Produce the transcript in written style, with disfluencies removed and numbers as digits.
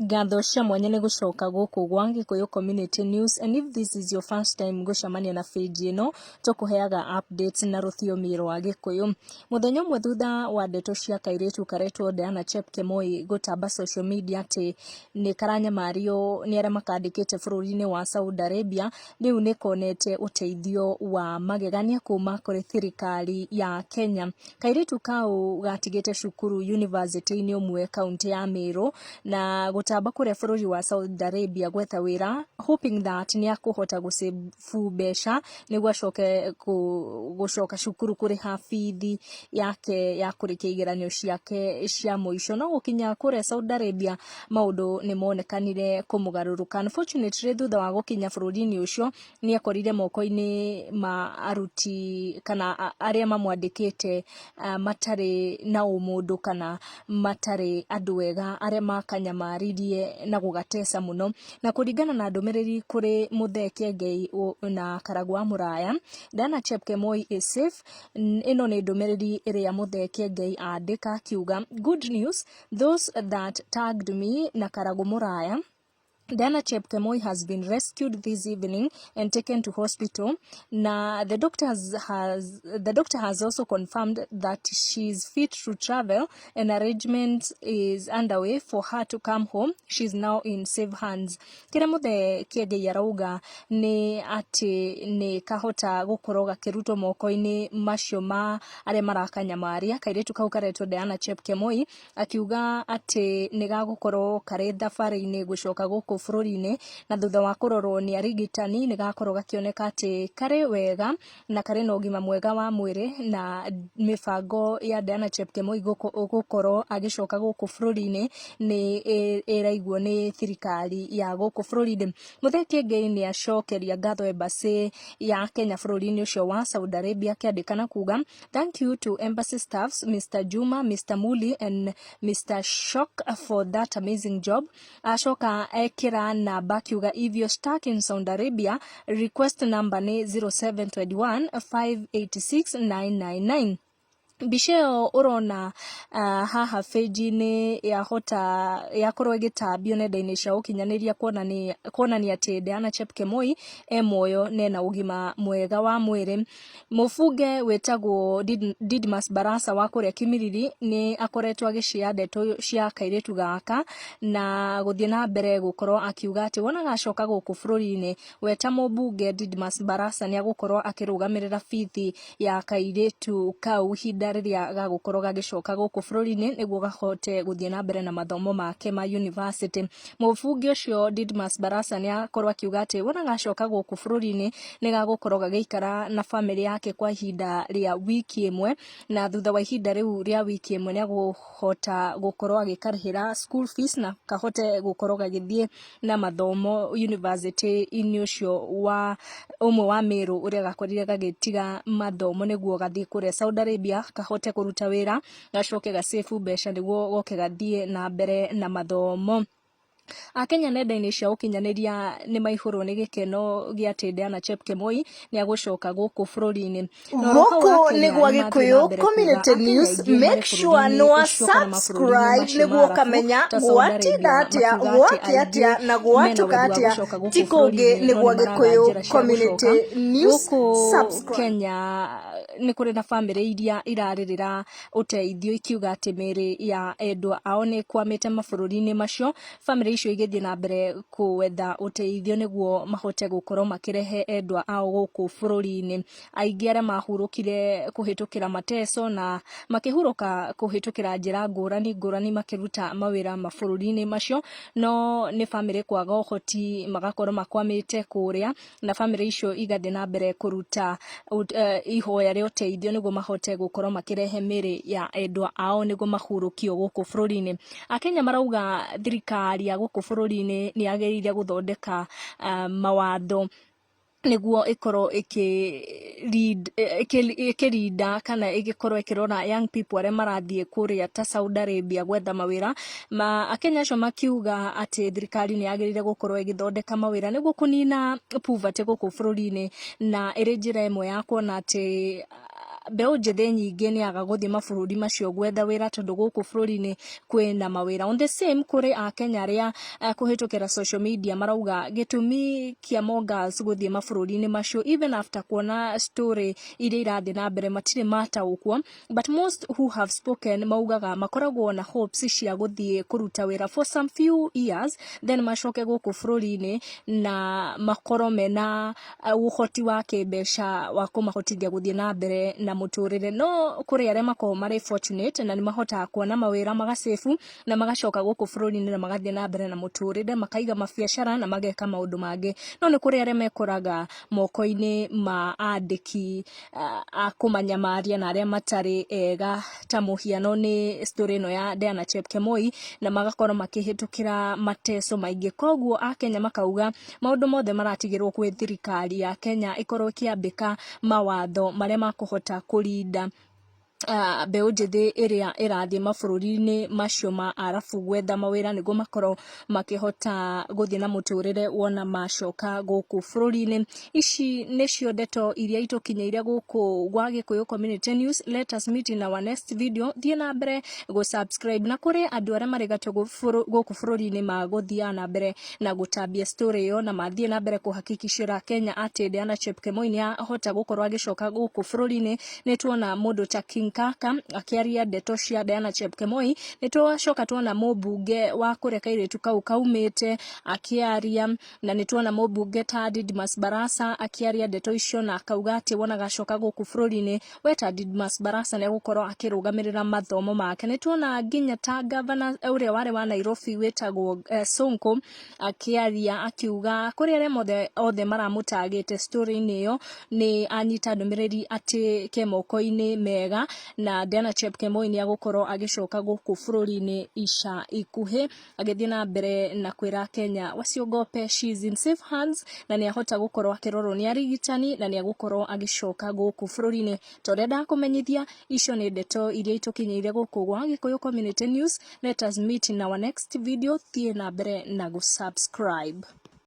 Ngatho cia mwanya nĩ gũcoka gũkũ gwa Gĩkũyũ Community News, and if this is your first time gũcemania na page ĩno, tũkũheaga updates na rũthiomi rwa Gĩkũyũ. Mũthenya ũmwe thutha wa ndeto cia kairĩtu karetwo Diana Chepkemoi gũtamba social media atĩ nĩ karanyamario nĩ arĩa makandĩkĩte bũrũri-inĩ wa Saudi Arabia, rĩu nĩ konete ũteithio wa magegania kuma kũrĩ thirikari ya Kenya. Kairĩtu kau gatigĩte cukuru yunivasĩtĩ-inĩ ũmwe kaũntĩ ya Meru na gũtamba kũrĩa bũrũri wa Saudi Arabia gwetha wĩra, hoping that nĩ akũhota gũ save mbeca nĩguo acoke gũcoka cukuru kũrĩha bithi yake ya kũrĩkia igeranio ciake cia mũico. No gũkinya kũrĩa Saudi Arabia maũndũ nĩ monekanire kũmũgarũrũka. Unfortunately, thutha wa gũkinya bũrũri-inĩ ũcio, nĩ ekorire moko-inĩ ma aruti kana arĩa mamwandĩkĩte matarĩ na ũmũndũ kana matarĩ andũ ega, arĩa makanyamaririe na gũgateca mũno. Na kũringana na ndũmĩrĩri kũrĩ Mũthee Kĩengei na Karagũ wa Mũraya, Diana Chepkemoi is safe. Ĩno nĩ ndũmĩrĩri ĩrĩa Mũthee Kĩengei andĩka akiuga, "Good news, those that tagged me na Karagũ Mũraya, Diana Chepkemoi has been rescued this evening and taken to hospital. Na the doctor has also confirmed that she is fit to travel and arrangement is underway for her to come home. She is now in safe hands." Kĩrĩa Mũthee Kĩengei arauga nĩ atĩ nĩ kahota gũkorwo gakĩrutwo moko-inĩ macio ma arĩa marakanyamaria kairĩtu kau karetwo Diana Chepkemoi, akiuga atĩ nĩ gagũkorwo karĩ thabarĩ-inĩ gũcoka gũkũ bũrũri-inĩ, na thutha wa kũrorwo nĩ arigitani nĩ gakorwo gakĩoneka atĩ karĩ wega na karĩ na ũgima mwega wa mwĩrĩ. Na mĩbango ya Diana Chepkemoi gũkorwo agĩcoka gũkũ bũrũri-inĩ nĩ ĩraiguo nĩ thirikari ya gũkũ bũrũri-inĩ. Mũthee Kĩengei nĩ acokeria ngatho embassy ya Kenya bũrũri-inĩ ũcio wa Saudi Arabia, akĩandĩka na kuga, "Thank you to embassy staffs Mr. Juma, Mr. Muli and Mr. Shok for that amazing job." Acoka ekĩra namba akiuga, "If you're stuck in Saudi Arabia, request number nĩ 0721 586 999." Mbica ĩyo ũrona haha page-inĩ yahota yakorwo ĩgĩtambio nenda-inĩ cia ũkinyanĩria kuonania atĩ Diana Chepkemoi e muoyo na ena ũgima mwega wa mwĩrĩ. Mũbunge wĩtagwo Didmus Barasa wa kũrĩa Kimilili nĩ akoretwo agĩshare ndeto cia kairĩtu gaka na gũthiĩ na mbere gũkorwo akiuga atĩ wona gacoka gũkũ bũrũri-inĩ, we ta mũbunge Didmus Barasa nĩ agũkorwo akĩrũgamĩrĩra bithi ya kairĩtu kau ihinda rĩrĩa gagũkorwo gagĩcoka gũkũ bũrũri-inĩ nĩguo gahote gũthiĩ na mbere na mathomo make ma university. Mũbunge ũcio Didmus Barasa nĩ akorwo akiuga atĩ wona gacoka gũkũ bũrũri-inĩ nĩ gagũkorwo gagĩikara na bamĩrĩ yake kwa ihinda rĩa wiki ĩmwe, na thutha wa ihinda rĩu rĩa wiki ĩmwe nĩ agũhota gũkorwo agĩkarĩhĩra school fees na kahote gũkorwo gagĩthiĩ na mathomo university-inĩ ũcio wa ũmwe wa Meru, ũrĩa gakorire gagĩtiga mathomo nĩguo gathiĩ kũrĩa Saudi Arabia kahote kũruta wĩra, gacoke ga save mbeca nĩguo goke gathiĩ na mbere na mathomo. Akenya nenda-inĩ cia ũkinyanĩria nĩ maihũrwo nĩ gĩkeno gĩa atĩ Diana Chepkemoi nĩ agũcoka gũkũ bũrũri-inĩ. Gũkũ nĩ gwa Gĩkũyũ Community News. Make sure nĩ wa subscribe nĩguo ũkamenya gwatinda atĩa, gwakĩa atĩa na gwatuka atĩa. Ti kũngĩ, nĩ gwa Gĩkũyũ Community News. Subscribe. Kenya nĩ kũrĩ na bamĩrĩ iria irarĩrĩra ũteithio ikiuga atĩ mĩĩrĩ ya endwa ao nĩ ĩkwamĩte mabũrũri-inĩ macio. Bamĩrĩ icio igĩthiĩ na mbere gwetha ũteithio nĩguo mahote gũkorwo makĩrehe endwa ao gũkũ bũrũri-inĩ. Aingĩ arĩa mahurũkire kũhĩtũkĩra mateso na makĩhurũka kũhĩtũkĩra njĩra ngũrani ngũrani makĩruta mawĩra mabũrũri-inĩ macio, no nĩ bamĩrĩ kwaga ũhoti magakorwo makwamĩte kũrĩa, na bamĩrĩ icio igathiĩ na mbere kũruta ihoya rĩa ũteithio nĩguo mahote gũkorwo makĩrehe mĩĩrĩ ya endwa ao nĩguo mahurũkio gũkũ bũrũri-inĩ. Akenya marauga thirikari ya gũkũ bũrũri-inĩ nĩ yagĩrĩire gũthondeka mawatho nĩguo ĩkorwo ĩkĩrinda kana ĩgĩkorwo ĩkĩrora young people arĩa marathiĩ kũrĩa ta Saudi Arabia gwetha mawĩra. Ma Akenya acio makiuga atĩ thirikari nĩ yagĩrĩire gũkorwo ĩgĩthondeka mawĩra nĩguo kũnina poverty gũkũ bũrũri-inĩ, na ĩrĩ njĩra ĩmwe ya kuona atĩ Mbeũ njĩthĩ nyingĩ nĩ yaga gũthiĩ mabũrũri macio gwetha wĩra tondũ gũkũ bũrũri-inĩ kwĩna mawĩra. On the same, kũrĩ akenya arĩa kũhĩtũkĩra social media marauga gĩtũmi kĩa Mo Girls gũthiĩ mabũrũri-inĩ macio, even after kuona story iria irathiĩ na mbere, matirĩ mataũkwo. But most who have spoken maugaga makoragwo na hopes cia gũthiĩ kũruta wĩra for some few years, then macoke gũkũ bũrũri-inĩ na makorwo mena ũhoti wa kĩmbeca wa kũmahotithia gũthiĩ na mbere na mũtũrĩre. No kũrĩ arĩa makoragwo marĩ fortunate na nĩ mahotaga kuona mawĩra, magacabu na magacoka gũkũ bũrũri-inĩ na magathiĩ na mbere na mũtũrĩre, makaiga mabiacara na mageka maũndũ mangĩ. No nĩ kũrĩ arĩa mekoraga moko-inĩ ma andĩki a kũmanyamaria na arĩa matarĩ ega, ta mũhiano nĩ story ĩno ya Diana Chepkemoi, na magakorwo makĩhĩtũkĩra mateso maingĩ. Koguo akenya makauga maũndũ mothe maratigĩrwo kwĩ thirikari ya Kenya ĩkorwo ĩkĩambĩka mawatho marĩa makũhota kũrinda mbeũ njĩthĩ ĩrĩa ĩrathiĩ mabũrũri-inĩ macio ma Arabu gwetha mawĩra, nĩguo makorwo makĩhota gũthiĩ na mũtũrĩre wona macoka gũkũ bũrũri-inĩ. Ici nĩcio ndeto iria itũkinyĩire gũkũ gwa Gĩkũyũ Community News. Let us meet in our next video. Thiĩ na mbere gũ subscribe, na kũrĩ andũ arĩa marĩ gatũ gũkũ bũrũri-inĩ magũthiaga na mbere na gũtambia story ĩyo na mathiĩ na mbere kũhakikicĩra Kenya atĩ Diana Chepkemoi nĩ ahota gũkorwo agĩcoka gũkũ bũrũri-inĩ. Nĩ tuona mũndũ ta King Kaka akĩaria ndeto cia Diana Chepkemoi, nĩ twacoka tuona mũmbunge wa kũrĩa kairĩtu kau kaumĩte akĩaria, na nĩ tuona mũmbunge ta Didmus Barasa akĩaria ndeto icio na akauga atĩ wona gacoka gũkũ bũrũri-inĩ, we ta Didmus Barasa nĩ egũkorwo akĩrũgamĩrĩra mathomo make. Nĩ tuona nginya ta gavana ũrĩa warĩ wa Nairobi wĩtagwo Sonko akĩaria akiuga kũrĩ arĩa othe maramũtagĩte story-inĩ ĩyo, nĩ anyita ndũmĩrĩri atĩ ke moko-inĩ mega na Diana Chepkemoi nĩ agũkorwo agĩcoka gũkũ bũrũri-inĩ ica ikuhĩ, agĩthiĩ na mbere na kwĩra Kenya wasiogope, she is in safe hands, na nĩ ahota gũkorwo akĩrorwo nĩ arigitani na nĩ agũkorwo agĩcoka gũkũ bũrũri-inĩ. Ta ũrĩa ndakũmenyithia, icio nĩ ndeto iria itũkinyĩire gũkũ gwa Gĩkũyũ Community News. Let us meet in our next video. Thiĩ na mbere na gũ subscribe.